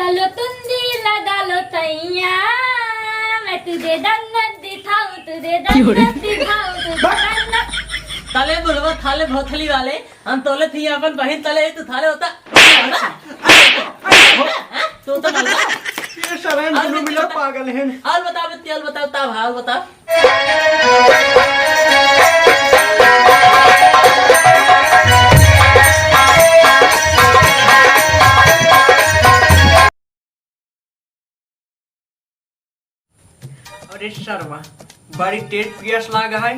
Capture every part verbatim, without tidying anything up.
डालो तुंदी ला डालो तैया, मैं तुझे जन्नत दिखाऊं, तुझे जन्नत दिखाऊं, तुझे जन्नत। तले बुढ़वा थाले भोथली वाले, हम तोले थी अपन बहिन तले, तू थाले होता। तू तो बोल। ये सरेन और दोनों भी मिला बता। पागल हैं। और बता बत्ती, और बता, तब हाल बता। अरे सरवा, बड़ी तेज पियास लाग है,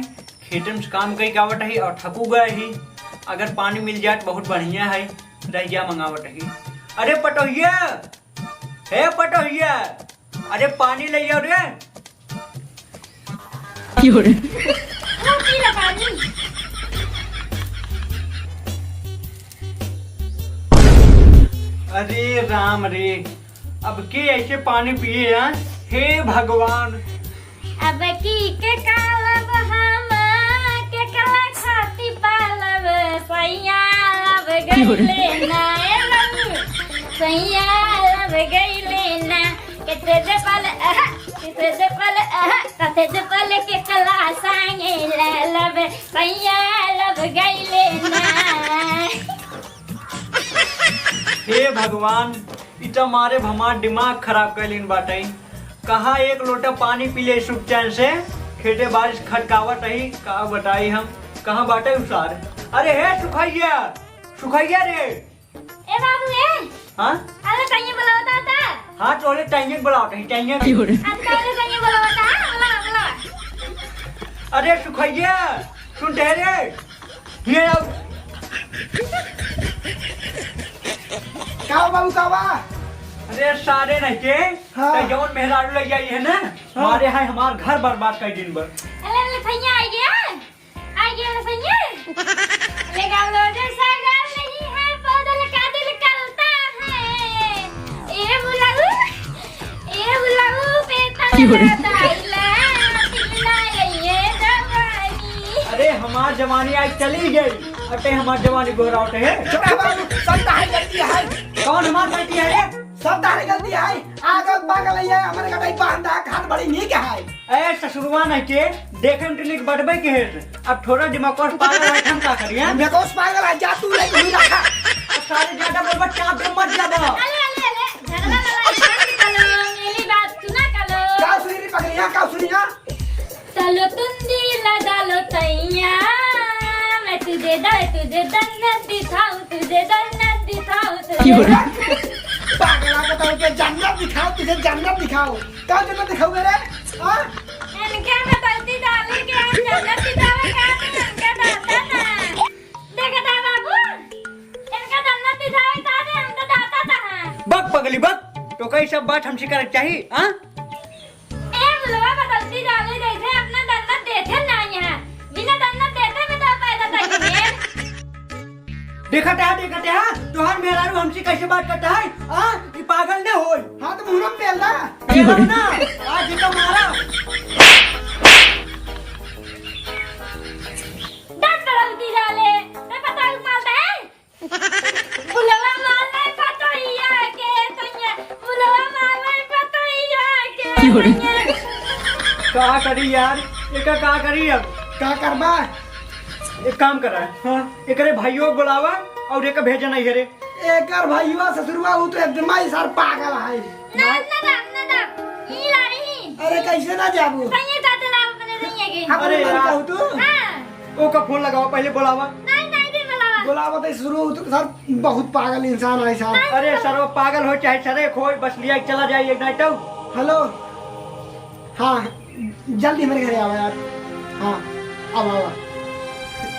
खेते में से काम कई के आवत ही और थकू गए ही। अगर पानी मिल जाए तो बहुत बढ़िया है, रह जा मंगावत ही। अरे पटोहिया, हे पटोहिया, अरे पानी ले आओ रे। क्यों रे? वो पी ले पानी। अरे राम रे, अब के ऐसे पानी पिए यार? हे भगवान। अब की के कालब हम, के कला खाती पालब, सैया लब गईले ना ए बाबू, सैया लब गईले ना। केते जे पल, अह, केते जे पल, अह, कते जे पल के कला सांगे ले लब, सैया लब गईले ना। हे भगवान, इटा मारे हमार दिमाग खराब कर लीन बाटे। कहाँ एक लोटा पानी पी ले सुख चैन से, खेते बारिश खटकावत ही, का बताई हम, कहाँ बाटे उसार। अरे हे सुखैया, सुखैया रे, ए बाबू, ए। हाँ? अरे, कहीं बुलावता था? हाँ, तोहरे टाइये बुलावत ही, टाइये। क्यों रे? अब तोहरे कहीं बुलावता, हाँ? बुलावा, बुलावा। अरे, सुखैया, सुन रे। ये आओ। का हो बाबू, का बा? अरे, सारे नहीं के, हाँ। तो जौन मेहरारू लग जाई है ना, हाँ। मारे है हमार घर बर्बाद कर दिन भर। अरे, अरे, भैया आ गया। आ गया ना सैया? लगा लो रे सगा नहीं है, बदल का दिल करता है। ए बुलाऊ, ए बुलाऊ, बेटा क्यों रे? लगा दाइला, पिल्ला ये जवानी। अरे हमार जवानी आज चली गई, अटे हमार जवानी गोहरावत है। चुप रह बाबू, सब तारी गलती है। कौन हमार गलती है रे? सब तारी गलती है। आजकल पागल है, हमरे कटाई बांधा, खान बड़ी नीक है। ए ससुरवा नहीं के, देखे में टिलिक बटबे के है। अब थोड़ा दिमाग और पागल है, हम का करिए? दिमाग और पागल है, जा तू ले, तू ही रखा। अब सारे ज्यादा बोलबा, चाप दे, मत ज्यादा। अले, अले, अले, झगड़ा लड़ाई मत करो, मेरी बात सुना करो। का सुनी रे पगलिया, का सुनी ना? चलो तुंदी लगा लो तैया, मैं तुझे दा-, तुझे जन्नत दिखाऊं, तुझे जन्नत दिखाऊं, तुझे क्यों रे? जन्नत। पागला बताओ के जन्नत दिखाओ, तुझे जन्नत दिखाओ। का जन्नत दिखाओगे रे? हाँ? इनके में गलती डाली के हम जन्नत दिखावे का, तो इनके दाता ना। देखा था बाबू, इनका जन्नत दिखावे का, तो हम तो दाता था। बक पगली बक, तो कई सब बात हमसे करे के चाही, हाँ? ए बुलवा बदलती जावे जैसे अपना दन्नत देते ना यहाँ। बिना दन्नत देते में तो पैदा तक है। देखत है, देखत है, तोहार मेहरारू हमसे कैसे बात करता है? आ, ई पागल न होई। हाँ, तो मुंह में पेल दा। पेल ना, आज इनका मारा। दस बदलती जाले, मैं पता उपाल है। बुलवा मार ले पतोहिया के तैया, बुलवा मार ले पतोहिया के क्यों रे? तैया। का करी यार, एका का करी अब? का करबा? एक काम करा, हाँ, एकरे भाइयों को बुलावा और एक भेजा नहीं है रे। एकर भाइयों ससुरवा, वो तो एकदम ही सर पागल है। ना, ना, ना, ना, ना। ई लाड़ी। अरे, कैसे ना जाबू? सैया का चलाओ अपने सैया के। अपने अरे मन यार। कहू तू? हाँ। ओका फोन लगावा, पहले बुलावा। नहीं, नहीं, नहीं बुलावा। बुलावा तो शुरू तो सर, बहुत पागल इंसान है सर। नहीं। अरे सर, वो पागल हो चाहे सरे हो, बस लिया के चला जाए एक नाइट। हेलो। हाँ, जल्दी हमारे घरे आवा यार। हाँ, आवा, आवा।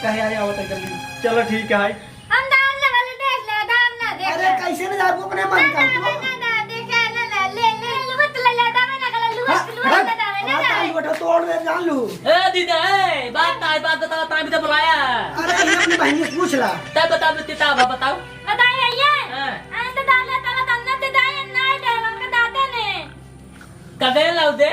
कहे आए, आवा तो जल्दी। चलो ठीक है। हम दाम ना वाले देख ले, दाम ना देख अरे ले। कैसे ना जाबू अपने मन ना, का ना, तू? ना, ना, ना, देख ले, ले, ले, ले, लुवत ले, ले, दाम ना, ले, लुवत, हाँ, लुवत हाँ, ले, दाम ना, हाँ, दाम। ताई बटा तोड़ दे, जान लू। ए दीदा, ए, बात ताई, बात बता, ताई भी तो बुलाया। अरे, ये अपनी बहन से पूछ ला। तब बता, बता, बताओ, बताओ। बताइए, ये? हाँ। हाँ, तो दाम ले, ताला दाम ना, दे दाए, ना, दे, हमका दाते ने। कबे लाऊ दे?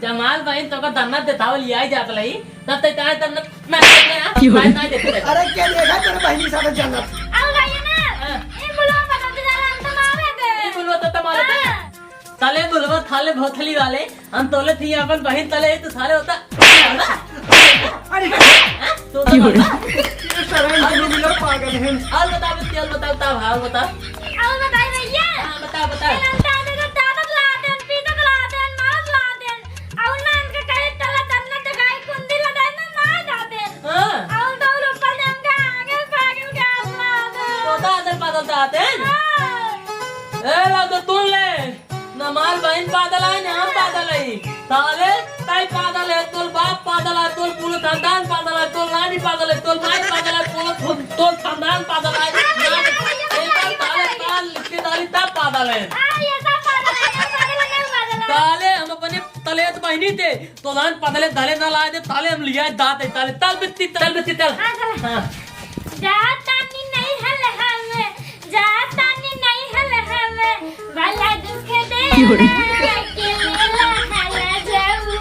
जमाल बहिन तोका दन्नत देतावल लियाई जात लही, तब तै ताय दन्नत ना देते हैं, की हो ताय, रही? ताय देते हैं। अरे, के देखा तेरे बहिनी साथे जन्नत? आओ जाइए ना। हाँ। ए, बुलवा पता चला, हम तो मारे थे। ए, बुलवा तो तमारे थे। अब थाले भोथली वाले, हम तोले थी अपन बहिन तले, तो साले होता। अरे, हाँ? तो होता। ये सारे दोनों मिला पागल हैं। और बताओ, बे, तेल बताओ, ताव, और बताओ। और बताई भैया। हाँ, बताओ, बताओ। ये लंका में तो ताकत ला देन, पीतक ला देन, मारत ला देन। और ना इनके कहीं तला तन्ना तो गाय कुंदी लगाए ना मार जाते। हाँ। और तो ऊपर से इनका आगे पागल का ला देन। तो दादर पागल तो आते हैं। हाँ। ए, ला तो तू ले। न हमार बहिन पागल है, न हम पागल है। साले, ताई पागल है, तोल बाप पागल है, तोल पूरा खानदान पागल है, तोल नानी पागल है, तोल माई पागल है, तोल, तोल खानदान पागल है। ना, एक बार साले कान लिख के डाली तब पागल है। साले, हम अपने तलेत बहिनी थे, तोलान पागल है, धले ना लाए दे, ताले हम लिया दांत है, ताले, तल बित्ती, तल बित्ती, तल। हाँ, चल। हाँ। जातानी नैहर हम, जातानी नैहर हम, वाला दुख देला, अकेले ला हाला जाऊ,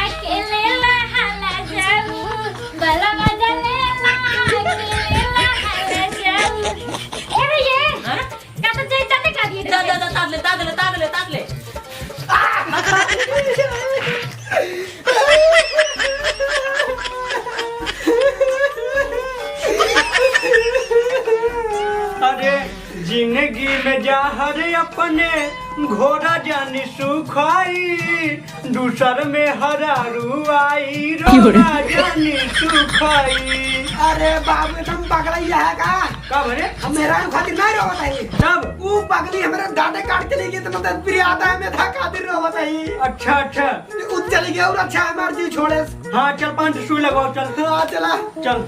अकेले ला हाला जाऊ, वाला मजा लेला, अकेले ला हाला जाऊ। ए भैया, हाँ? का तो जाई, जाते का दिए? जा, जा, जा, ताद ले, ताद ले, ताद ले, ताद ले। अरे, जिंदगी में जहर अपने घोरा जानी सुखाई, दूसर में हरारू आई, रोरा जानी सुखाई। अरे बाबू, एकदम पगलैया है का? का भरे? हम मेहरारू खातिर नहीं रोवत हई। तब? ऊ पगली हमरे दांते काट के ले गई, तो मतलब प्रियादा में था खातिर रोवत हई। अच्छा, अच्छा। ऊ चली गई और अच्छा है, हमार जीव छोड़े। हाँ, चल पाँच ठो सुई लगवाओ, चल। हाँ, चला। चल।